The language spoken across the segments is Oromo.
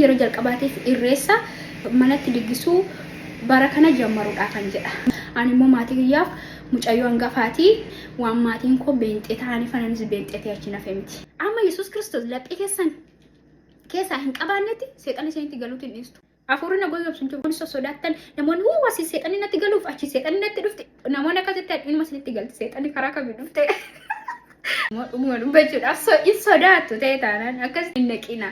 Yeroo jalqabaatiif irreessa manatti diggisuu bara kana jammaruudha kan jedha. Ani immoo maatii kiyyaaf mucayyoo hangafaati. Waan maatiin koo beenxee ta'anii fananis beenxee ta'e achi nafe miti. Amma Yesuus Kiristoos laphee keessan keessaa hin qabaannetti seexanni isinitti galuutti hin dhiistu. Hafuurri na goyyomsu hin jiru. Kun sossodaattan namoonni wuu asii seexanni natti galuuf achi seexanni natti dhufte, namoonni akkasitti inuma isinitti galti, seexanni karaa kamii dhufte. Dhuguma dubbachuudhaaf hin sodaattu ta'e taanaan akkas hin naqina.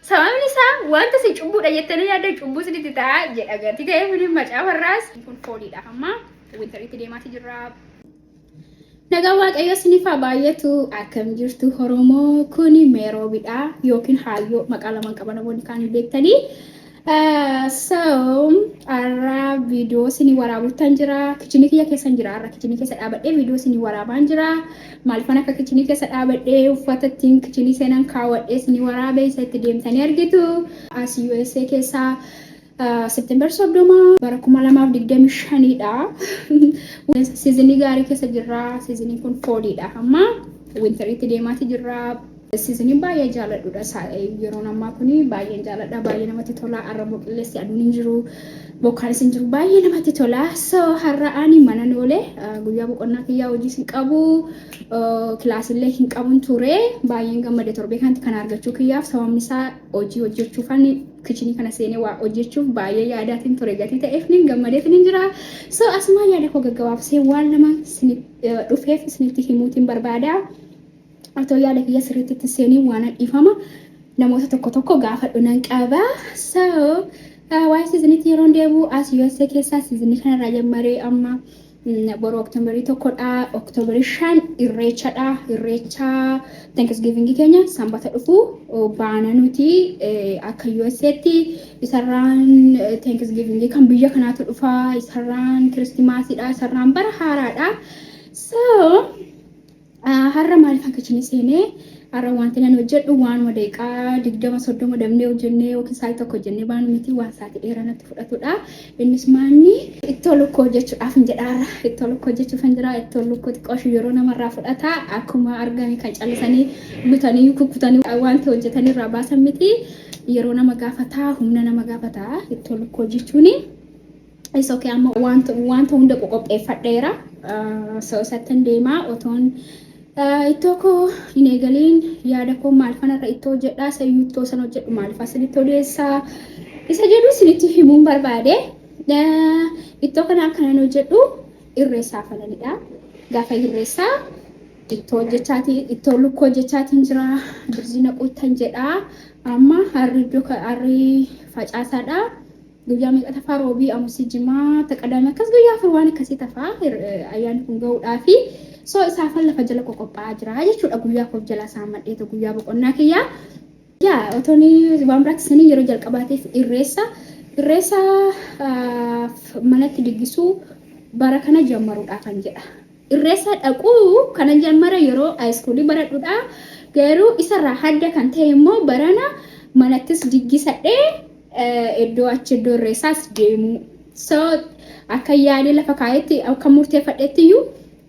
Sababni isaa wanta isin cubbuudha jettanii yaaddan cubbuu isinitti ta'a jedha gatii ta'eef inni macaafarraas. Kun fooliidha, amma winteriitti deemaati jirra. Nagaan Waaqayyoo isiniif haa baay'atu. Akkam jirtu Oromoo? Kuni Meeroobidha yookiin Haayyoo, maqaa lamaan qaba, namoonni kaan hin beektanii. So har'a viidiyoo isinii waraabuttan jira. Kichinii kiyya keessan jira. Har'a kichinii keessa dhaabadhee viidiyoo isinii waraabaan jira. Maaliifan akka kichinii keessa dhaabadhee uffata ittiin kichinii seenan kaawwadhee isinii waraabee isa itti deemtanii argitu. As USA keessaa September 30 bara 2025dha. Seasonii gaarii keessa jirra. Seasoniin kun falliidha. Amma winteriitti deemaati jirra. Seasoniin baay'ee jaaladhudha. Yeroon ammaa kuni baay'een jaaladha. Baay'ee namatti tola. Har'a immoo qilleensi, aduun hin jiru. Bokkaanis hin jiru. Baay'ee namatti tola. So har'a ani mana oole, guyyaa boqonnaa kiyyaa, hojiis hin qabu. Kilaasillee hin qabun ture. Baay'een gammade torbee kanatti kana argachuu kiyyaaf. Sababni isaa hojii hojjechuufan kichinii kana seenee waa hojjechuuf baay'ee yaadaatiin ture gatii ta'eef nin gammadeetiin hin jira. So asumaa yaada koo gaggabaabsee waan lama dhufeef isinitti himuutiin barbaada. Otoo yaada kiyya sirriitti itti seenii waan dhiifama namoota tokko tokko gaafadhu nan qaba. So waa'ee seasoniitti yeroon deebi'u, as USA keessaa seasonii kanarraa jammaree amma boru Octoberii 1dha. Octoberii 5 irreechadha. Irreecha Thanksgiving keenya sanbata dhufu baana nuti akka USAtti. Isarraan Thanksgiving kan biyya kanaatu dhufa. Isarraan Christmasidha. Isarraan bara haaraadha. So har'a maaliif akka kitchenii seenee? Har'a wanti nan hojjedhu waanuma daqiiqaa 20 30 dabnee hojjennee yookiin sa'aatii tokko hojjennee baanu miti, waan sa'aatii dheeraa natti fudhatudha. Innis maanni? Ittoo lukkuu hojjechuudhaaf hin jedha har'a. Ittoo lukkuu hojjechuuf hin jira. Ittoo lukkuu xiqqoo ishee yeroo namarraa fudhata. Akkuma argame kan callisanii lutanii kukkutanii wanti hojjetanii irraa baasan miti. Yeroo nama gaafataa, humna nama gaafataa ittoo lukkuu hojjechuuni. It's okay, amma wanta hunda qoqopheeffadheera. So isattan deemaa. Otoon ittoo koo hin eegaliin yaada koo maal fanarra ittoo hojjedhaa, sayyuu ittoo sana hojjedhu maaliif asinitti odeessaa isa jedhu isinitti himuun barbaade. Ittoo kana akkanan hojjedhu irreessaa fananidha. Gaafa irreessaa ittoo hojjechaatii, ittoo lukkuu hojjechaatiin jira. Birzii naquuttan jedha. Amma harri iddoo harri facaasaadha. Guyyaa meeqa tafaa? Roobii, Amusii, Jimaa, Taqadaame, akkas guyyaa 4 waan akkasii tafaa ayyaanni kun ga'uudhaafi. So isaafan lafa jala qoqophaa'aa jira jechuudha, guyyaa koof jala isaan madheetu guyyaa boqonnaa kiyyaa. Yaa otoon waan biraatti sanii yeroo jalqabaatiif irreessa manatti diggisuu bara kana jammaruudha kan jedha. Irreessa dhaquu kana jammara yeroo high schoolii baradhudha. Garuu isarraa hadda kan ta'e immoo barana manattis diggisadhee iddoo achi iddoo irreessaas deemuu. So akka yaadee lafa kaa'etti, akka murteeffadhetti iyyuu,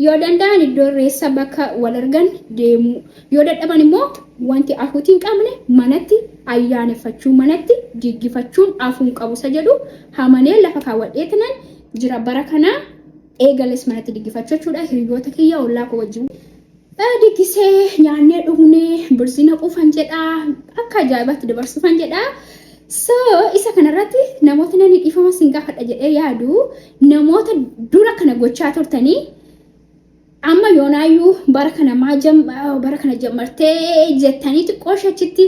yoo danda'an iddoo irreessa bakka wal argan deemuu. Yoo dadhaban immoo wanti afuutii hin qabne manatti ayyaaneffachuu, manatti diggifachuun afuu hin qabu isa jedhu hamanee lafa kaawwadheetinan jira, bara kana eegales manatti diggifachuu jechuudha. Hiriyoota kiyya, ollaa koo wajjin diggisee nyaannee dhugnee birzii naquufan jedha, akka ajaa'ibaatti dabarsuufan jedha. So isa kanarratti namoota nani dhiifama sin gaafadha jedhee yaadu, namoota dura kana gochaa turtanii amma yoonaayyuu bara kana maa bara kana jammartee jettanii xiqqoo achitti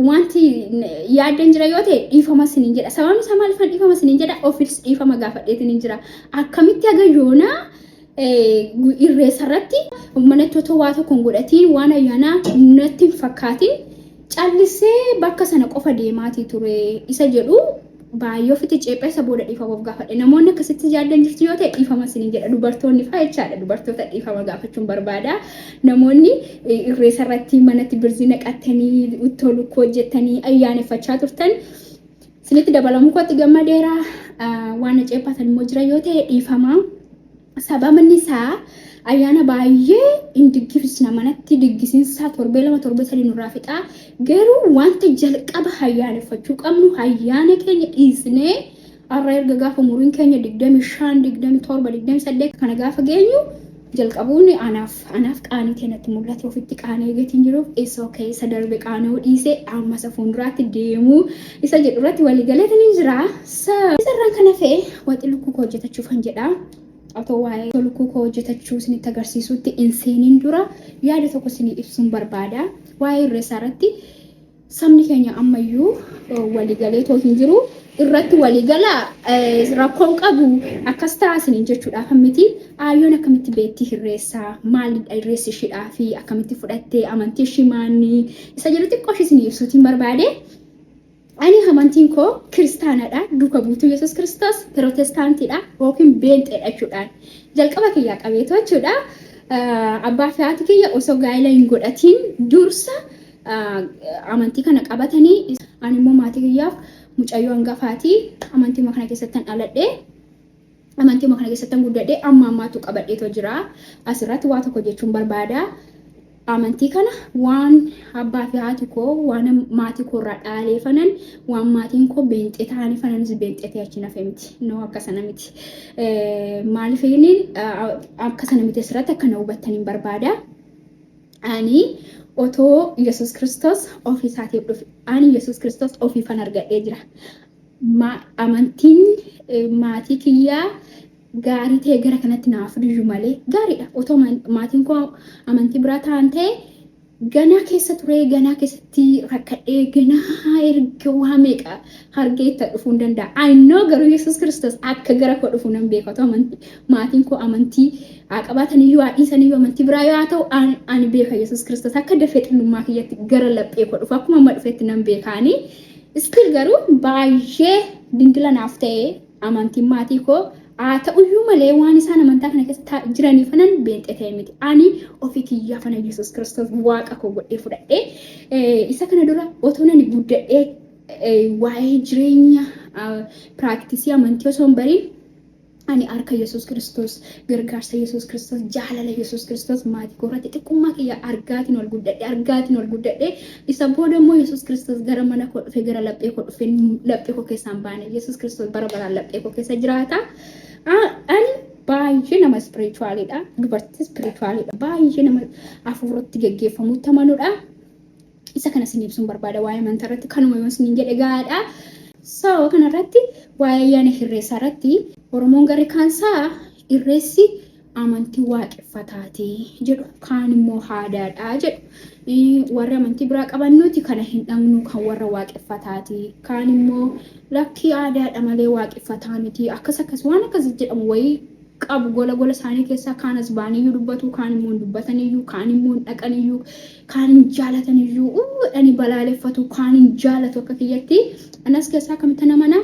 wanti yaaddan jira yoo ta'e, dhiifama isiniin jedha. Sababni isaa maaliifan dhiifama isiniin jedha? Ofiis dhiifama gaafadheetiin hin jira. Akkamitti haga yoonaa irreessa irratti manatti otoo waa tokko hin godhatiin, waan ayyaanaa natti hin fakkaatin callisee bakka sana qofa deemaatii ture isa jedhu baay'ee ofitti ceephaa, isa booda dhiifama of gaafadhe. Namoonni akkasitti yaaddan jirtu yoo ta'e, dhiifama isiniin jedha. Dubartoonni fa'aa jechaadha. Dubartoota dhiifama gaafachuun barbaada. Namoonni irreessa irratti manatti birzii naqattanii, ittoo lukkuu hojjettanii ayyaaneffachaa turtan, isinitti dabalamuu kootti gammadeera. Waan na ceephatan immoo jira yoo ta'e, dhiifama. Sababni isaa ayyaana baay'ee hin diggifsina, manatti diggisiinsaa torbee 2, torbee 3 nurraa fixaa. Garuu wanta jalqaba ayyaaneffachuu qabnu ayyaana keenya dhiisnee har'a erga gaafa umuriin keenya 25, 27, 28 kana gaafa geenyu jalqabuun anaaf qaanii ta'e natti mul'ate. Ofitti qaanii gatiin jiruuf isa okay, isa darbe qaana'uu dhiisee amma isa fuulduraatti deemuu isa jedhu irratti waliigaleetiin hin jira. Isarraan kana fe'e waxi lukkuu koo hojjetachuuf kan jedha. Otoo waa'ee lukkuu koo hojjetachuu isinitti agarsiisutti hin seeniin dura yaada tokko isinii ibsuun barbaada. Waa'ee irreessaa irratti sabni keenya ammayyuu waliigalee too hin jiru. Irratti waliigala rakkoon qabu akkas ta'a isiniin jechuudhaaf miti. Aayyoon akkamitti beekti irreessaa? Maalidha irreessi ishiidhaa fi akkamitti fudhattee, amantii ishii maanni? Isa jedhu xiqqoo ishii isinii ibsuutiin barbaade. Ani amantiin koo kiristaanadha. Duuka buutuu Yesuus Kiristoos, pirootestaantiidha yookiin beenxeedha jechuudhaan. Jalqaba kiyyaa qabeetoo jechuudha. Abbaa fi haati kiyya osoo gaa'ela hin godhatiin dursa amantii kana qabatanii, ani immoo maatii kiyyaaf mucayyoo hangafaati. Amantii kana keessatti dhaladhee, amantii kana keessatti guddadhee, amma ammaatu qabadheetoo jira. Asirratti waa tokko jechuun barbaada. Amantii kana waan abbaa fi haati koo, waan maatii koo irraa dhaalee fanan, waan maatiin koo beenxee ta'anii fananis beenxee ta'e achi nafe miti. No, akka sana miti. Maaliif inni akka sana miti asirratti akka na hubattaniin barbaada. Ani otoo Yesuus Kiristoos ofii isaatiif dhufe, ani Yesuus Kiristoos ofiifan argadhee jira. Amantiin maatii kiyyaa gaarii ta'e gara kanatti naaf fidu malee gaariidha. Otoo maatiin koo amantii biraa ta'an ta'e ganaa keessa ture, ganaa keessatti rakkadhee, ganaa erga waa meeqa hargee itti dhufuu hin danda'a. I know, garuu Yesuus Kiristoos akka gara koo dhufuu nan beeka. Otoo amantii maatiin koo amantii haa qabaatan iyyuu, haa dhiisan iyyuu, amantii biraa yoo haa ta'u, ani beeka Yesuus Kiristoos akka dafee xinnummaa kiyyatti gara laphee koo dhufu akkuma amma dhufetti nan beekaani. Still garuu baay'ee dindila naaf ta'e amantiin maatii koo haa ta'uyyuu malee, waan isaan amantaa kana keessa jiraniif kanan beenxee ta'e miti. Ani ofii kiyyaa fana Yesuus Kiristoos waaqa koo godhee fudhadhee, isa kana dura otoo nani guddadhee waa'ee jireenya practice amantii osoo hin bariin, ani harka Yesuus Kiristoos, gargaarsa Yesuus Kiristoos, jaalala Yesuus Kiristoos maatii koo irratti xiqqummaa kiyya argaatiin ol guddadhe, argaatiin ol guddadhe. Isa booda immoo Yesuus Kiristoos gara mana koo dhufe, gara laphee koo dhufe, laphee koo keessaan baane. Yesuus Kiristoos bara baraan laphee koo keessa jiraata. Ani baay'ee nama spiritualidha. Dubartii spiritualidha. Baay'ee nama hafuuratti geggeeffamutti amanuudha. Isa kana isin ibsuun barbaada waa'ee amantaa irratti, kanuma yoo isiniin jedhe gahaadha. So kanarratti waa'ee ayyaana irreessaa irratti Oromoon garri kaansaa irreessi amantii waaqeffataati jedhu, kaan immoo aadaadha jedhu. Warri amantii biraa qaban nuti kana hin dhaqnu, kan warra waaqeffataati. Kaan immoo lakkii, aadaadha malee waaqeffataa miti. Akkas akkas waan akkas jedhamu wayii qabu gola gola isaanii keessaa. Kaan as ba'aniyyuu dubbatu, kaan immoo hin dubbataniyyuu, kaan immoo hin dhaqaniyyuu, kaan hin jaalataniyyuu, dhani balaaleffatu, kaan hin jaalatu akka kiyyatti. Anas keessaa akkamitti namana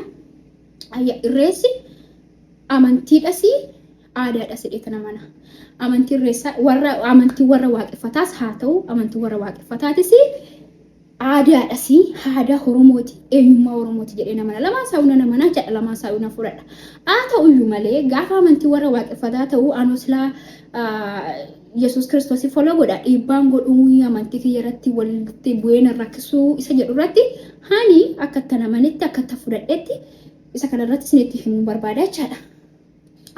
irreessi amantiidhas aadaadhas jedhee namana. Amantii irreessaa warra amantii warra waaqeffataas haa ta'u, amantii warra waaqeffataatis aadaadhas, aadaa Oromooti, eenyummaa Oromooti jedhee namana. Lamaan isaa una namana jedha, lamaan isaa una fudhadha. Haa ta'uyyuu malee gaafa amantii warra waaqeffataa ta'u, anoo silaa Yesuus Kiristoos follow godha, dhiibbaan godhuu amantii kiyya irratti walitti bu'ee na rakkisuu isa jedhu irratti, hani akka itti namanitti, akka itti fudhadhetti isa kana irratti isinitti himuu barbaada jechaadha.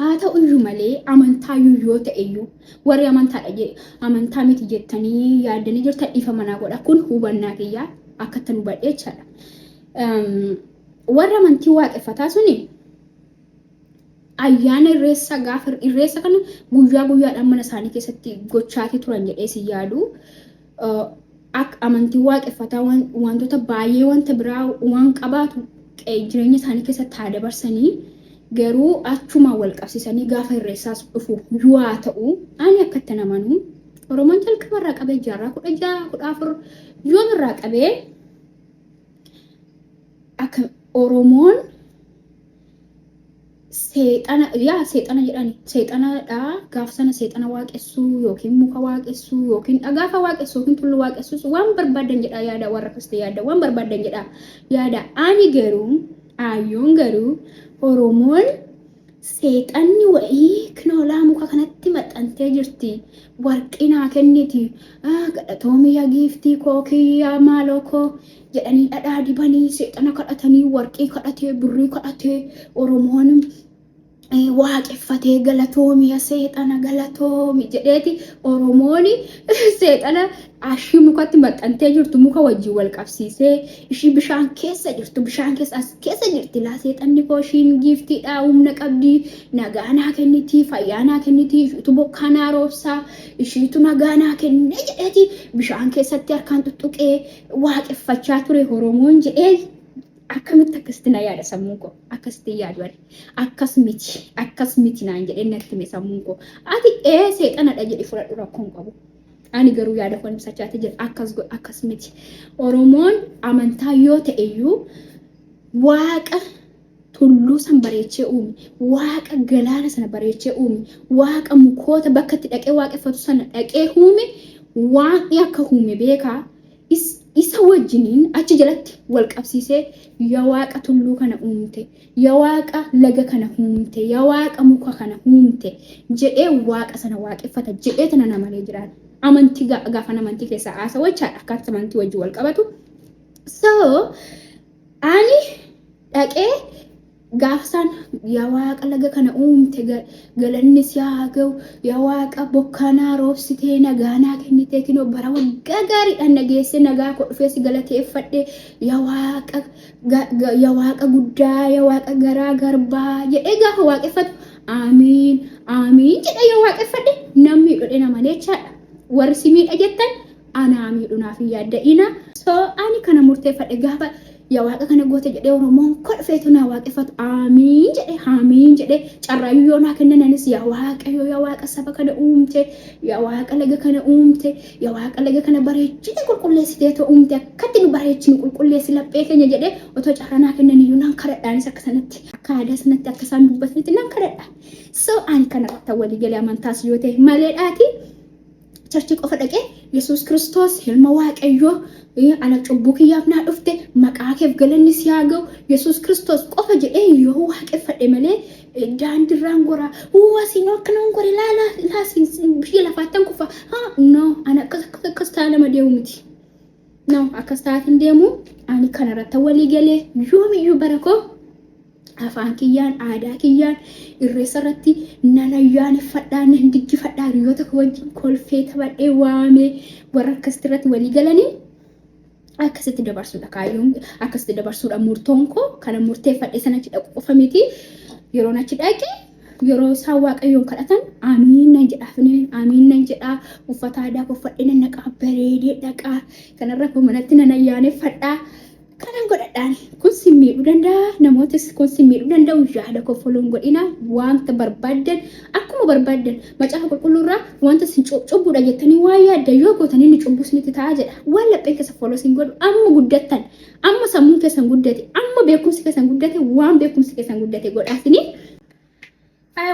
Haa ta'uyyuu malee amantaayyuu yoo ta'eyyuu, warri amantaadha jedhe, amantaa miti jettanii yaaddanii jirtan, dhiifa manaa godha, kun hubannaa kiyyaa akka ittiin hubadhe jechaadha. Warri amantii waaqeffataa suni ayyaana irreessa gaafa irreessa kana guyyaa guyyaadhaan mana isaanii keessatti gochaatii turan jedhee si yaadu. Akka amantii waaqeffataa wantoota baay'ee wanta biraa waan qabaatu jireenya isaanii keessatti haa dabarsanii, garuu achumaan wal qabsiisanii gaafa irreessaas dhufu yoo haa ta'u, ani akka itti namanu Oromoon jalqaba irraa qabee jaarraa 16, 14 yoom irraa qabee akka Oromoon seexana, yaa seexana jedhani, seexanadha, gaaf sana seexana waaqessuu yookiin muka waaqessuu yookiin dhagaafa waaqessuu yookiin tulluu waaqessuus waan barbaadan jedha yaada, warra akkas yaada, waan barbaadan jedha yaada. Ani garuu, aayyoon garuu, Oromoon Seexanni wa'ii kinoolaa muka kanatti maxxantee jirti. Warqii naa kenniti. Gadhatoomi yaa giiftii koo kiyyaa maaloo koo jedhanii dhadhaa dibanii seexana kadhatanii warqii kadhatee birrii kadhatee Oromoon waaqeffatee galatoomi yaa seexana galatoomi jedheeti Oromoon seexana ashii mukatti maxxantee jirtu muka wajjin wal qabsiisee ishii bishaan keessa jirtu bishaan keessa as keessa jirti laa seexanni koo ishiin giiftiidha humna qabdi nagaa naa kenniti fayyaa naa kenniti ishiitu bokkaa naa roobsaa ishiitu nagaa naa kenne jedheeti bishaan keessatti harkaan tuttuqee waaqeffachaa ture Oromoon jedhee akkamitti akkasitti na yaada sammuun koo akkasitti yaadu ani akkas miti akkas miti naan jedhee natti hime sammuun koo ati ee seexanadha jedhi fudhadhu rakkoon qabu. Ani garuu yaada koon ibsachaati jira akkas godhu akkas miti. Oromoon amantaa yoo ta'e iyyuu waaqa tulluu san bareechee uume, waaqa galaana sana bareechee uume, waaqa mukoota bakka itti dhaqee waaqeffatu sana dhaqee uume, waaqni akka uume beekaa. Isa wajjiniin achi jalatti wal qabsiisee yaa waaqa tulluu kana uumte, yaa waaqa laga kana uumte, yaa waaqa muka kana uumte jedhee waaqa sana waaqeffata jedhee tana namalee jiraan. Amantii gaafan amantii keessaa haasawaa jechaadha akkaataa amantii wajjin wal qabatu. So ani dhaqee gaafa isaan yaa waaqa laga kana uumte galanni si haa ga'u yaa waaqa bokkaa naa roobsitee nagaa naa kennitee kinoo bara waggaa gaariidhaan na geessee nagaa koo dhufee si galateeffadhe yaa waaqa yaa waaqa guddaa yaa waaqa garaa garbaa jedhee gaafa waaqeffatu aamiin aamiin jedhee yoo waaqeffadhe namni miidhu nama jechaadha. Warri si miidha jettan anaa miidhu naaf hin yaadda'ina. So ani kana murteeffadhe gaafa yaa waaqa kana goote jedhee Oromoon kolfeetu naa waaqeffatu aamiin jedhe aamiin jedhe carraayyuu yoo naa kennan anis yaa waaqayyo yaa waaqa saba kana uumte yaa waaqa laga kana uumte yaa waaqa laga kana bareechite qulqulleessitee too uumte akkatti nu bareechinu qulqulleessi laphee keenya jedhee otoo carraa naa kennan iyyuu nan kadhadhaanis akka sanatti akka aadaa sanatti akka isaan dubbatanitti nan kadhadha. So ani kana irratti walii galee amantaas yoo ta'e maleedhaati. Charchii qofa dhaqee Yesuus Kiristoos ilma Waaqayyoo ana cubbuu kiyyaaf naa dhufte maqaa keef galanni si haa ga'u Yesuus Kiristoos qofa jedhee yoo waaqeffadhe malee daandiirraan gora asiin akkana gore laa laa biyya lafaattan kufa haa no ana akkas akkas akkas ta'a nama deemu miti. No akkas ta'aatiin deemu ani kanarratti walii galee yoomiyyuu bara koo afaan kiyyaan aadaa kiyyaan irreessa irratti nan ayyaaneffadhaa nan diggifadhaa hiriyoota koo wajjin kolfee taphadhee waamee warra akkasitti irratti walii galanii akkasitti dabarsuudha kaayyoon akkasitti dabarsuudha murtoon koo kana murteeffadhe sana achi dhaqu qofa miti yeroon achi dhaqe yeroo isaan waaqayyoon kadhatan amiin nan jedhaaf amiin nan jedhaa uffata aadaa koo uffadhee nan dhaqaa bareedee dhaqaa kanarra koo manatti nan ayyaaneffadhaa. Kanan godhadhaan kun si miidhuu danda'a namootas kun si miidhuu danda'u yaada koo foloon godhina wanta barbaaddan akkuma barbaaddan macaafa qulqulluu irraa wanta isin cubbuudha jettanii waan yaaddan yoo gootan inni cubbuu isinitti ta'a jedha waan lapheen keessa foloo isin godhu amma guddattan amma sammuun keessan guddate amma beekumsi keessan guddate waan beekumsi keessan guddate godhaasinii.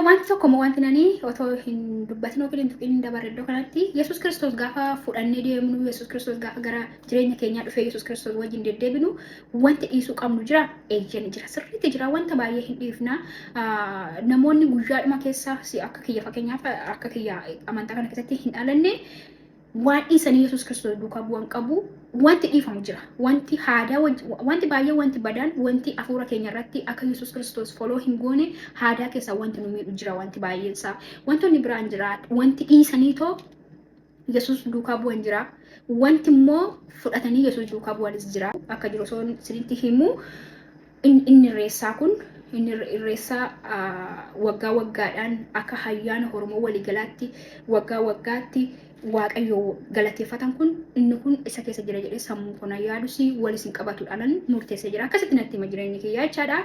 Wanti tokko immoo wanti nani otoo hin dubbatin yookiin hin tuqin dabarre iddoo kanatti Yesuus Kiristoos gaafa fudhannee deemnu Yesuus Kiristoos gaafa gara jireenya keenyaa dhufee Yesuus Kiristoos wajjin deddeebinu wanti dhiisuu qabnu jira eeyyani jira sirriitti jira wanta baay'ee hin dhiifna namoonni guyyaadhuma keessa si akka kiyya fakkeenyaaf akka kiyya amantaa kana keessatti hin dhalanne waan dhiisanii Yesuus Kiristoos duukaa bu'an qabu wanti dhiifamu jira. Wanti haadaa wanti baay'ee wanti badaan wanti hafuura keenya irratti akka Yesuus Kiristoos foloo hin goone haadaa keessaa wanti nu miidhu jira wanti baay'een isaa. Wantoonni biraan jira wanti dhiisanii too Yesuus duukaa bu'an jira. Wanti immoo fudhatanii Yesuus duukaa bu'anis jira. Akka jiru osoo isinitti himu inni irreessaa kun inni irreessaa waggaa waggaadhaan akka ayyaana Oromoo waliigalaatti waggaa waggaatti Waaqayyo galateeffatan kun inni kun isa keessa jira jedhee sammuu kun yaadus wal isin qabatuudhaan murteessee jira. Akkasitti natti hima jireenyi kiyyaa jechaadha.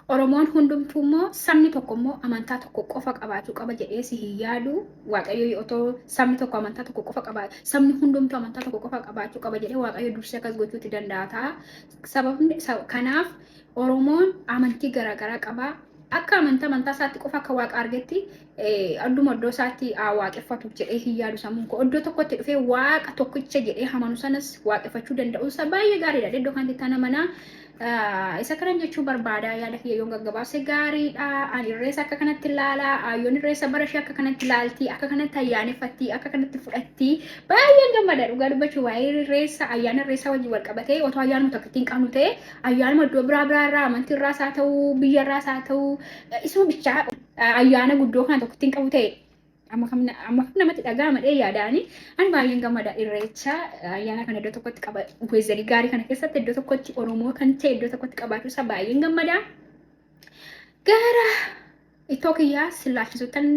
Oromoon hundumtuu immoo sabni tokko immoo amantaa tokko qofa qabaachuu qaba jedhee si hin yaadu. Waaqayyo otoo sabni tokko amantaa tokko qofa qabaa sabni hundumtuu amantaa tokko qofa qabaachuu qaba jedhee Waaqayyo dursee akkas gochuutti danda'a ta'a. Sababni kanaaf Oromoon amantii garaagaraa qaba. Akka amantaa amantaa isaatti qofa akka waaqa argetti adduma iddoo isaatti haa waaqeffatu jedhee hin yaadu sammuun koo. Iddoo tokkotti dhufee waaqa tokkicha jedhee amanu sanas waaqeffachuu danda'uunsa baay'ee gaariidha. Iddoo kanatti tana manaa Isa kanan jechuu barbaada yaada kiyya yoon gaggabaabse gaariidha. Ani irreessa akka kanatti ilaala. Ayyoon irreessa bara ishee akka kanatti ilaalti, akka kanatti ayyaaneffatti, akka kanatti fudhatti. Baay'een gammada dhugaa dubbachuu waa'ee irreessa ayyaana irreessaa wajjin wal qabatee otoo ayyaanuma tokko ittiin qabnu ta'e ayyaanuma iddoo biraa biraa irraa amantii irraas haa ta'u biyya irraas haa ta'u isuma bichaa ayyaana guddoo kana tokko ittiin qabu ta'e amma kam namatti dhaga'ama dhee yaadaani ani baay'een gammada irreecha ayyaana kana iddoo tokkotti qaba weezarii gaarii kana keessatti iddoo tokkotti Oromoo kan ta'e iddoo tokkotti qabaachuu isaa baay'een gammada. Gara ittoo kiyyaa sillaachisuuttan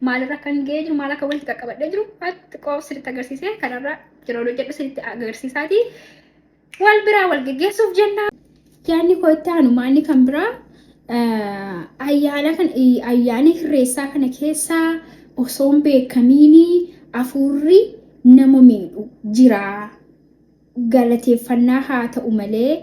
maalirra kan ga'ee jiru maal akka walitti qaqqabadhee jiru xiqqoo sirriitti agarsiisee kanarra yeroo hojjedhu sirriitti agarsiisaati. Wal biraa wal geggeessuuf jenna. Yaadni koo itti aanu maalni kan biraa ayyaana kan ayyaana irreessaa kana keessa osoo hin beekamiin hafuurri nama miidhu jira. Galateeffannaa haa ta'u malee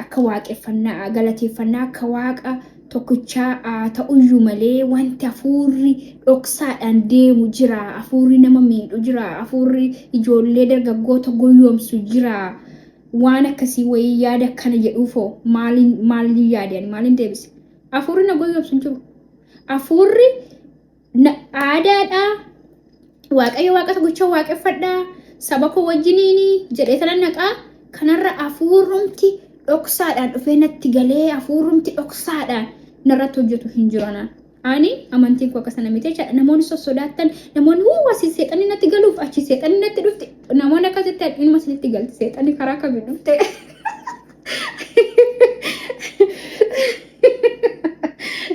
akka waaqeffannaa galateeffannaa akka waaqa tokkichaa haa ta'uyyuu malee wanti hafuurri dhoksaadhaan deemu jira. Hafuurri nama miidhu jira. Hafuurri ijoollee dargaggoota goyyomsu jira. Waan akkasii wayii yaada akkana jedhuufoo maaliin maaliin yaade ani maaliin deebise? Hafuurri na goyyomsu hin jiru. Hafuurri aadaadhaa Waaqayyo waaqa tokkicha waaqeffadhaa saba koo wajjiniini jedhee tana naqaa kanarra hafuurrumti dhoksaadhaan dhufee natti galee hafuurrumti dhoksaadhaan narratti hojjetu hin jiru anaan. Ani amantiin koo akka sana miti jechaadha. Namoonni sossodaattan namoonni wuu asii seexanni natti galuuf achi seexanni natti dhufte namoonni akkasitti inuma isinitti galti seexanni karaa kamiin dhufte.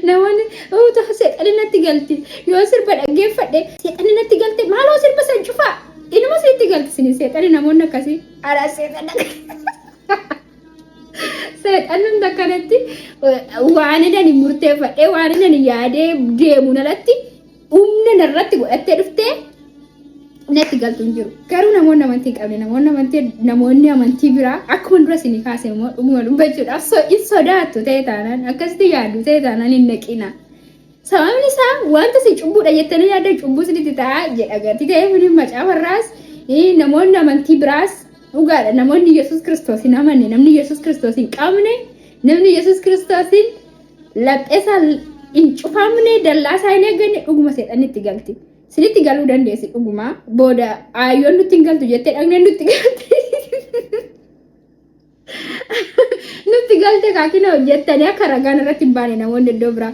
Namoonni utuu seexanni natti galti yoo sirba dhaggeeffadhe seexanni natti galte maaloo sirba san cufaa inuma sitti galti sini seexanni namoonni akkasii alaa seexanni seexanni hunda akkanatti waan inni murteeffadhee waan inni yaadee deemuun alatti humna narratti godhattee dhuftee natti galtu hin jiru. Garuu namoonni amantii hin qabne namoonni amantii namoonni amantii biraa akkuma dura isinii kaase immoo dhuguma dubbachuudhaaf hin sodaattu ta'e taanaan akkasitti yaaddu ta'e taanaan hin naqina. Sababni isaa wanta isin cubbuudha jettanii yaaddan cubbuu isinitti ta'a jedha gatii ta'eef inni macaafarraas namoonni amantii biraas dhugaadha namoonni Yesuus Kiristoos hin amanne namni Yesuus Kiristoos hin qabne namni Yesuus Kiristoosiin lapheesaa hin cufamne dallaasaa hin eegganne dhuguma seexanni itti galti. Sinitti galuu dandeessi dhuguma booda aayyoon nutti hin galtu jettee dhaqnee nutti galti. Nutti galte kaakina hojjettanii akka ragaan irratti hin baane namoonni iddoo biraa.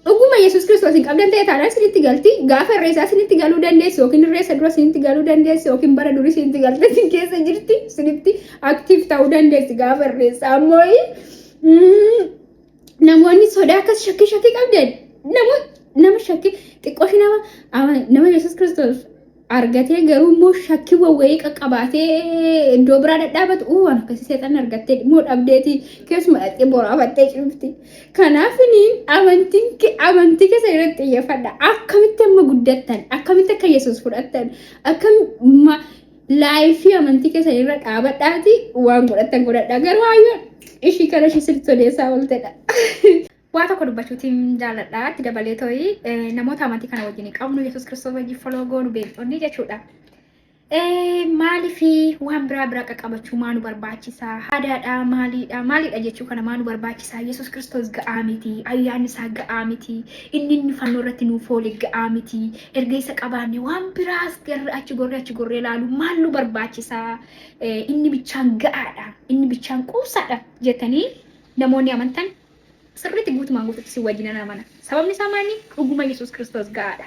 Dhuguma Yesuus Kiristoos hin qabdan ta'e taanaan sinitti galti. Gaafa irreessaa sinitti galuu dandeessi yookiin irreessa dura sinitti galuu dandeessi yookiin bara durii sinitti galte sin keessa jirti sinitti aktiif ta'uu dandeessi gaafa irreessaa ammoo namoonni sodaa akkas shakkii shakkii qabdan nama shakkii xiqqooshi nama nama Yesuus Kiristoos argatee garuu immoo shakkii wawwayii qaqqabaatee iddoo biraa dhadhaabatu uu waan akkasii seexan argattee immoo dhabdeeti keessuma dhaqxee boraafattee cimti. Kanaaf amantiin amantii keessa irratti xiyyeeffadha. Akkamitti amma guddattan akkamitti akka Yesuus fudhattan akkam laayifii amantii keessan irra dhaabadhaati waan godhattan godhadha. Garuu ayyoon ishii kana ishii sirriitti odeessaa ooltedha. Waa tokko dubbachuutiin jaalladha. Itti dabalee to'i namoota amantii kana wajjin qabnu Yesuus Kiristoos wajjin foloo goonu beektonni jechuudha. Maaliif waan biraa biraa qaqqabachuu maa nu barbaachisa? Aadaadha maaliidha maaliidha jechuu kana maa nu barbaachisa? Yesuus Kiristoos ga'aa miti. Ayyaanni isaa ga'aa miti. Inni inni fannoo irratti nuuf oole ga'aa miti. Erga isa qabaanne waan biraas garri achi gorree achi gorree ilaalu maal nu barbaachisa? Inni bichaan ga'aadha. Inni bichaan quubsaadha jettanii namoonni amantan sirriitti guutumaan guututti si wajjinan amana. Sababni isaa maali? Dhuguma Yesuus Kiristoos ga'aadha.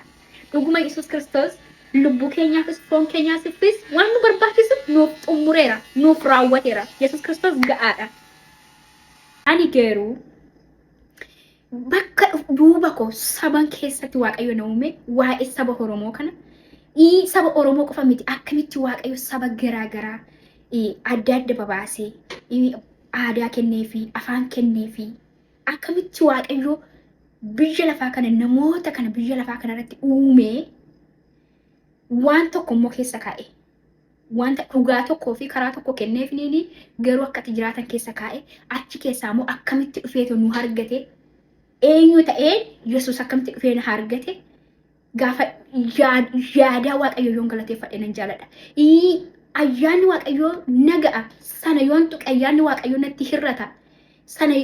Dhuguma Yesuus Kiristoos lubbuu keenyaafis foon keenyaafis waan nu barbaachisu nuuf xumureera, nuuf raawwateera. Yesuus Kiristoos ga'aadha. Ani garuu bakka duuba koo saban keessatti Waaqayyo na uume waa'ee saba Oromoo kana saba Oromoo qofa miti akkamitti Waaqayyo saba garaa garaa adda adda babaasee aadaa kenneefi afaan kenneefi akkamitti Waaqayyo biyya lafaa kana namoota kana biyya lafaa kana irratti uumee waan tokko immoo keessa kaa'e. Wanta dhugaa tokkoo fi karaa tokko kenneefiniini garuu akka itti jiraatan keessa kaa'e achi keessaa immoo akkamitti dhufeetu nu argate eenyu ta'ee Yesuus akkamitti dhufee nu argate gaafa yaadaa Waaqayyo yoon galateeffadhe nan jaaladha. Ayyaanni Waaqayyoo na ga'a. Sana yoon tuqe ayyaanni Waaqayyoo natti hir'ata. Sana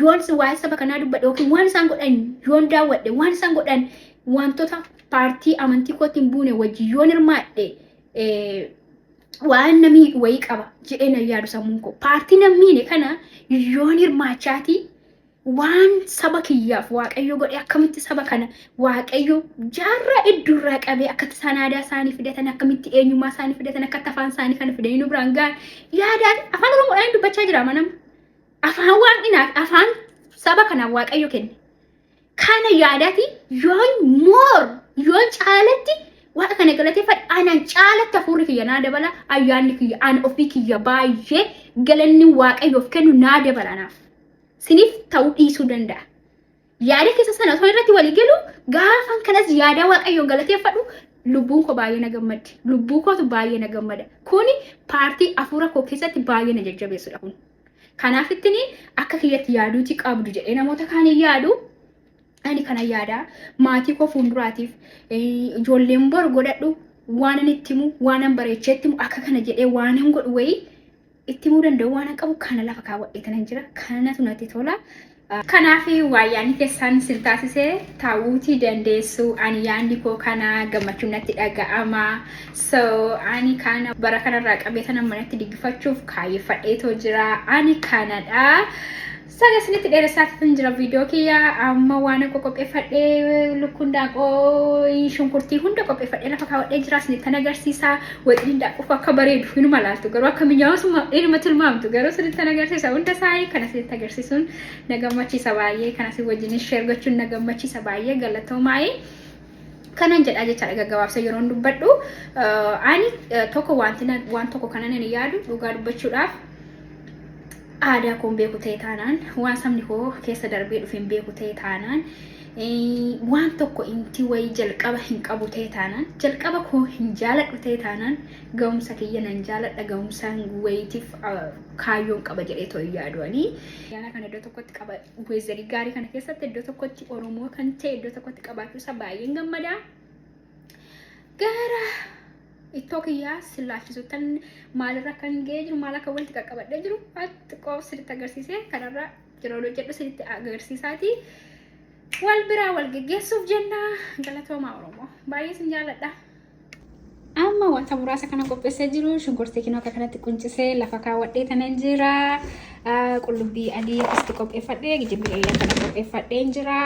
yoon waa'ee saba kanaa dubbadhe yookiin waan isaan godhan yoon daawwadhe, waan isaan godhan wantoota paartii amantii kootti hin buune wajjin yoon hirmaadhe, waan na miidhu wayii qaba jedhee na yaadu sammuun koo. Paartii na miine kana yoon hirmaachaatii waan saba kiyyaaf Waaqayyo godhe, akkamitti saba kana Waaqayyo jaarraa hedduurraa qabee akkatti isaan aadaa isaanii fidatan, akkamitti eenyummaa isaanii fidatan, akkatti afaan isaanii kana fidanii nu biraan gahan yaadaan afaan Oromoodhaan dubbachaa jira manama. Afaan waaqni afaan saba kanaaf Waaqayyo kenne. Kana yaadaati yoon moor yoon caalatti Waaqa kana galateeffadhe, anaan caalatti hafuurri kiyya naa dabala, ayyaanni kiyya ana ofii kiyya baay'ee galanni Waaqayyoof kennu naa dabala anaaf. Siniif ta'uu dhiisuu danda'a. Yaada keessa sana osoo irratti walii galu, gaafan kanas yaada Waaqayyoon galateeffadhu lubbuun koo baay'ee na gammaddi. Lubbuu kootu baay'ee na gammada. Kuni paartii hafuura koo keessatti baay'ee na jajjabeessudha kun. Kanaafittiin akka kiyyatti yaaduuti qabdu jedhee namoota kaaniin yaadu. Ani kana yaada maatii koo fuulduraatiif, ijoolleen bor godhadhu waan ani itti himu, waan an bareechee itti himu, akka kana jedhee waan an godhu wayii itti himuu danda'u waan an qabu kana lafa kaawwadhee kanan jira. Kanatu natti tola. Kanaaf waa yaadni keessan sin taasise taa'uutii dandeessu. Ani yaadni koo kana, gammachuun natti dhaga'ama. So ani kana bara kanarraa qabee sana manatti diggifachuuf kaayyeffadheetoo jira. Ani kanadha. Saga isinitti dheeressaatti jira viidiyoo kiyya. Amma waan akka qopheeffadhee, lukkuun daaqoo, shunkurtii hunda qopheeffadhee lafa kaawwadhee jira, isinitti kan agarsiisa. Waxiin daaquu akka bareedu inuma laaltu, garuu akka mi'aawus inuma tilmaamtu, garuu isinitti kan agarsiisa hunda isaa. Kana isinitti agarsiisuun na gammachiisa baay'ee, kana isin wajjin share gochuun na gammachiisa baay'ee. Galatoomaa'ee. Kanan jedhaa jechaadha gaggabaabsa yeroon dubbadhu. Ani tokko wanti waan tokko kanan ani yaadu, dhugaa dubbachuudhaaf, aadaa koon beeku ta'e taanaan, waan sabni koo keessa darbee dhufe hin beeku ta'e taanaan, waan tokko inti wayii jalqaba hin qabu ta'e taanaan, jalqaba koo hin jaaladhu ta'e taanaan, ga'umsa kiyya nan jaaladha, ga'umsaan wayiitiif kaayyoon qaba jedhee too hin yaadu ani. Ayyaana kana iddoo tokkotti qaba, weezarii gaarii kana keessatti iddoo tokkotti Oromoo kan ta'e iddoo tokkotti qabaachuu isaa baay'een gammada. Gara ittoo kiyyaa sillaachisuuttan maalirra kan ga'ee jiru, maal akka walitti qaqqabadhee jiru xiqqoo sirriitti agarsiisee, kanarra yeroo hojjedhu sirriitti agarsiisaati. Wal biraa wal geggeessuuf jenna. Galatoomaa Oromoo. Baay'ee sin jaalladha. Amma wanta muraasa kana qopheessee jiru, shunkurtii kinoo akka kanatti quncisee lafa kaawwadhee tanan jira. Qullubbii adii akkasitti qopheeffadhee, gijibbirillee kana qopheeffadhee jira.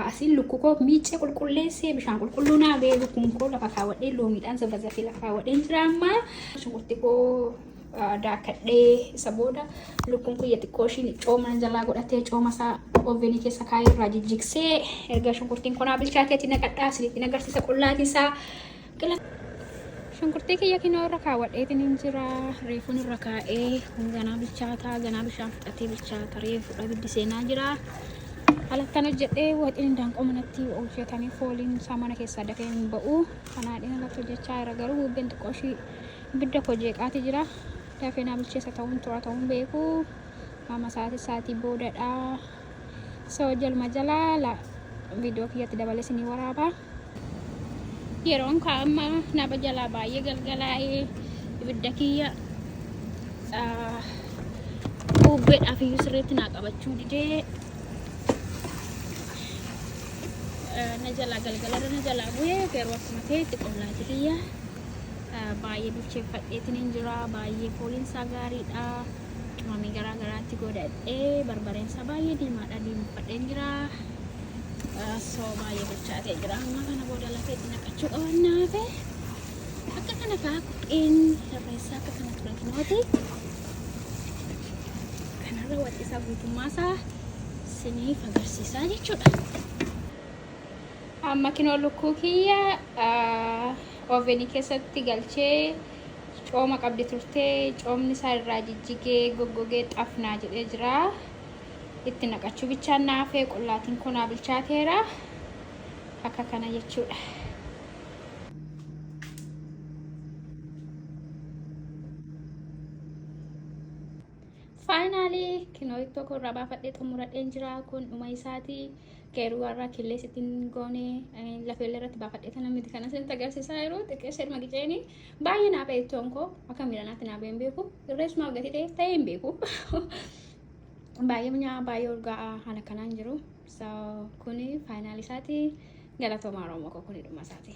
Asiin lukkuu koo miicee qulqulleessee, bishaan qulqulluu naa ba'ee, lukkuun koo lafa kaawwadhee, loomiidhaan zafazafee lafa kaawwadhee jira. Amma shunkurtii koo daakadhee, isa booda lukkuun kiyya xiqqoo ishiin cooma jalaa godhatee, cooma isaa ovenii keessa kaa'ee irraa jijjigsee, erga shunkurtiin konaa bilchaateeti naqadhaa, isinitti agarsiisa qullaatii isaa. Shunkurtii kiyya kinoo irra kaawwadheetiin hin jira. Reefuun irra kaa'ee, kun ganaa bilchaataa, ganaa bishaan fixatee bilchaata, reefuudha ibiddi seenaa jira. Alattan hojjedhee, waxiin daanqoo manatti hojjetamee fooliin isaa mana keessaa dafee hin ba'u. Kanaadhiin alatti hojjechaa jira, garuu bubbeen xiqqoo ishii ibidda koo jeeqaati jira. Dafee naa bilcheessa ta'uun tura ta'uun beeku. Amma sa'aatii sa'aatii boodadha. So jaluma jalaa viidiyoo kiyyatti dabalee isinii waraaba. Yeroon kaa'ama naba jalaa baay'ee galgalaa'ee, ibidda kiyya bubbeedhaaf iyyuu sirriitti naa qabachuu didee, na jalaa galgalarra na jalaa bu'ee, garuu akkuma ta'etti qullaati kiyya baay'ee bilcheeffadheetiin hin jira. Baay'ee fooliin isaa gaariidha. Qimamii garaa garaatti godhadhee, barbareen isaa baay'ee diimaadha, diimeffadheen jira. So baay'ee bilchaatee jira. Amma kana booda lafeetti naqachuu qabannaafe. Akka kana kaa qophiin irreessaa akka kana ture kinooti. Kanarra waxiisaa guutummaa isaa siniif agarsiisaa jechuudha. Amma kinoo lukkuu kiyya ovenii keessatti galchee, cooma qabdi turte, coomni isaa irraa jijjigee goggogee xafnaa jedhee jira. Itti naqachuu bichaan naafee, qullaatiin konaa bilchaateera. Akka kana jechuudha. Finally kinoo ittoo koo irraa baafadhee xumuradheen jira. Kun dhuma isaati. Garuu warra killee sittiin goone lafeellee irratti baafadhee tana miti kana isinitti agarsiisaa yeroo xiqqeessee dhuma qiceenii baay'ee naa ba'e ittoon koo akka miidhanaatti naa ba'e hin beeku. Irreessumaaf gatii ta'e ta'ee hin beeku. Baay'ee mi'aa, baay'ee urgaa'aa haala kanaan jiru. So kuni final isaati. Galatoomaa Oromoo koo, kuni dhuma isaati.